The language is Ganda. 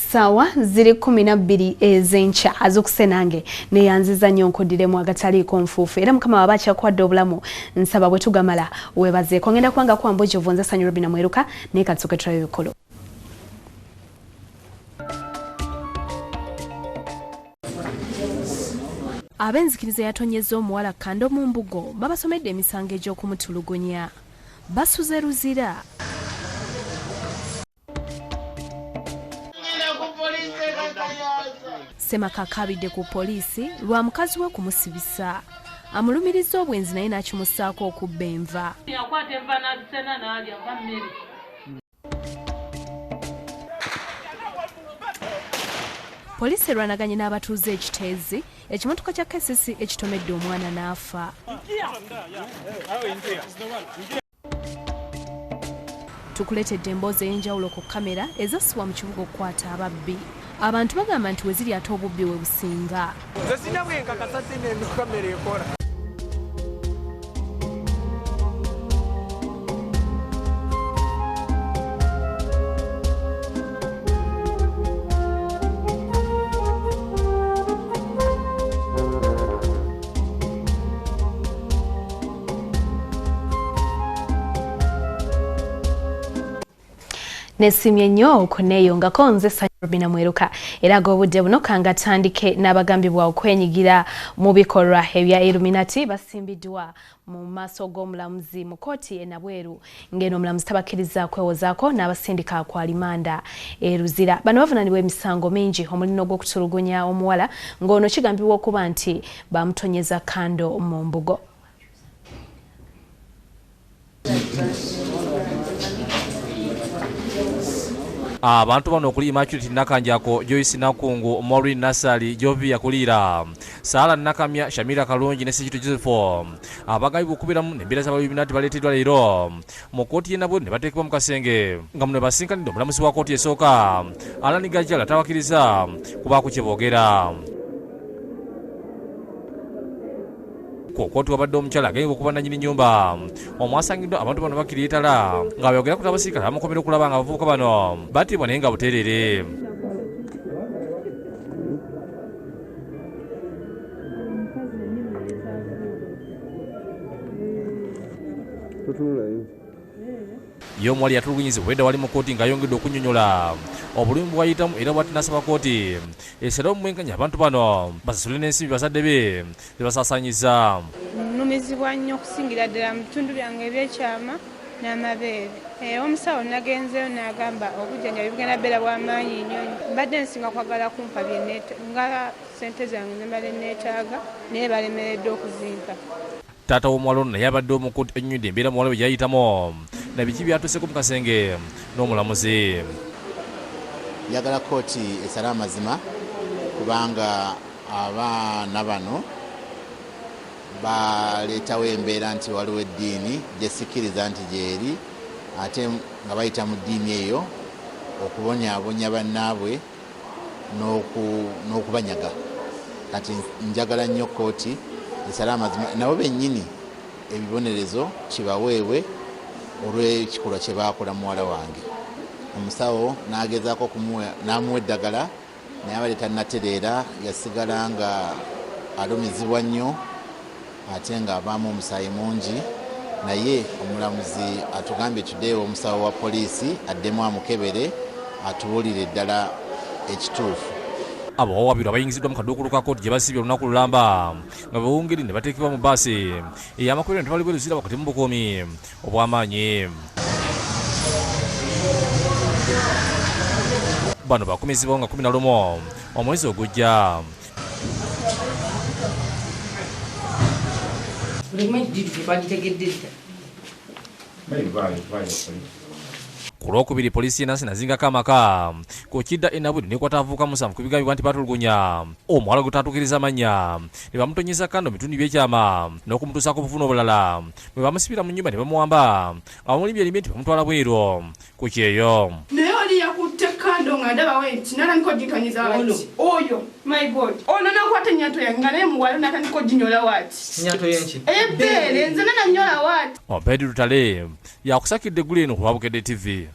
Essaawa ziri 12 ez'enkya azukuse nange neyanziza nnyo nkuddiremu agataliiko nfuufu era Mukama waba akyakuwadde obulamu nsaba bwe tugamala weebazeeko. Ngenda kubanga kuwa mbujuvu nze Sanyu Robina Mweruka naye katusooke tulabe ebikulu. Ab'enzikiriza yatonyezza omuwala Kando mu mbugo babasomedde emisango egy'okumutulugunya. Basuze Luzira. Ssemaka akaabidde ku poliisi lwa mukazi we kumusibisa. Amulumirizza obwenzi naye n'akimussaako okubba enva. Yakwata enva n'azisena n'alya nga mmere. Poliisi erwanaganye n'abatuuze e Kiteezi, ekimotoka kya KCC ekitomedde omwana n'afa. Tukuleetedde emboozi ey'enjawulo ku kkamera ezassibwa mu kibuga okukwata ababbi. Abantu bagamba nti we ziri ate obubbi we businga. Nze sirina bwe nkakasa nti eno kamera ekola. Nesimye nnyo okuneeyongako nze Robina Mweruka era ag'obudde buno kangatandike n'abagambibwa okwenyigira mu bikolwa ebya Illuminati basimbiddwa mu maaso g'omulamuzi mu kkooti e Nabweru ng'eno omulamuzi tabakkiriza kwewozaako n'abasindika ku alimanda e Luzira. Bano bavunaanibwa emisango mingi omuli n'ogw'okutulugunya omuwala ng'ono kigambibwa okuba nti bamutonyeza kando mu mbugo. Abantu bano okuli Immaculate Nakanjako, Joyce Nakungu, Maureen Nassali, Jovia Kuliira, Sarah Nakamya, Shamira Kalungi ne Ssekito Joseph abagambibwa okubeeramu n'embeera z'abaluminati baleeteddwa leero mu kkooti y'e Nabweru ne bateekebwa mu kasenge nga muno basinkanidde omulamuzi wa kkooti esooka Allan Gajala tabakkiriza kubaako kye boogera. Ku kkooti wabadde omukyala agambibwa okuba nannyini nnyumba omwasangiddwa abantu bano bakira etala nga bayogera ku abasirikale abamukomera okulaba nga abavubuka bano battibwa naye nga buteerere. Ye omuwala yatulugunyizibwa obwedda wali mu kkooti ng'ayongedde okunnyonnyola obulumi bw'ayitamu era bw'ati n'asaba kkooti esale omwenkanya abantu bano basasule n'ensimbi bazadde be ze basaasaanyiza. Nnumizibwa nnyo okusingira ddala mu bitundu byange eby'ekyama n'amabeere. Omusawo nagenzeeyo n'agamba obujjanjabi bugenda beera bwa maanyi nnyo. Mbadde nsinga kwagala kumpa bye nga ssente zange ze mbadde neetaaga naye balemereddwa okuzimpa. Taata w'omuwala ono naye abadde omu ku annyonnyodde embeera muwala we gy'ayitamu na biki by'atuuseeko mu kasenge n'omulamuzi. Njagala kkooti esale amazima kubanga abaana bano baleetawo embeera nti waliwo eddiini gye sikkiriza nti gyeri ate nga bayita mu ddiini eyo okubonyaabonya bannaabwe n'okubanyaga. Kati njagala nnyo kkooti esale amazima nabo bennyini ebibonerezo kibaweebwe olw'ekikolwa kye baakola muwala wange. Omusawo n'agezaako n'amuwa eddagala naye abadde tannatereera, yasigala nga alumizibwa nnyo ate ng'avaamu omusaayi mungi naye omulamuzi atugambye tuddeyo omusawo wa poliisi addemu amukebere atubuulire ddala ekituufu. Abawawaabirwa bayingiziddwa mu kaduukulu ka kkooti gye basibye olunaku lulamba nga bewungeri ne bateekebwa mu bbaasi ey'amakolero ne batwalibwa e Luzira wakati mu bukuumi obw'amaanyi. Bano bakumizibwawo nga 11 omwezi ogujja. Ku Lwokubiri poliisi y'e Nansana ezingako amaka ku kidda e Nabweru n'ekwata abavubuka 7 ku bigambibwa nti batulugunya omuwala gwe tatuukiriza amannya ne bamutonyeza kando mu bitundu by'ekyama n'okumutuusaako obuvune obulala bwe bamusibira mu nnyumba ne bamuwamba nga bamulimbyelimbye nti bamutwala bweru ku kyeyo. Naye oli yakutte kando nga ndaba we nti natandika ogintonyiza wati oyo my god ono nakwata enyato yange nga naye muwala natandika oginyola wati Enyato yenki? Ey'ebbeere nze nananyola wati. Obed Lutale yakusakidde eggulu eno ku lwa Bukedde TV.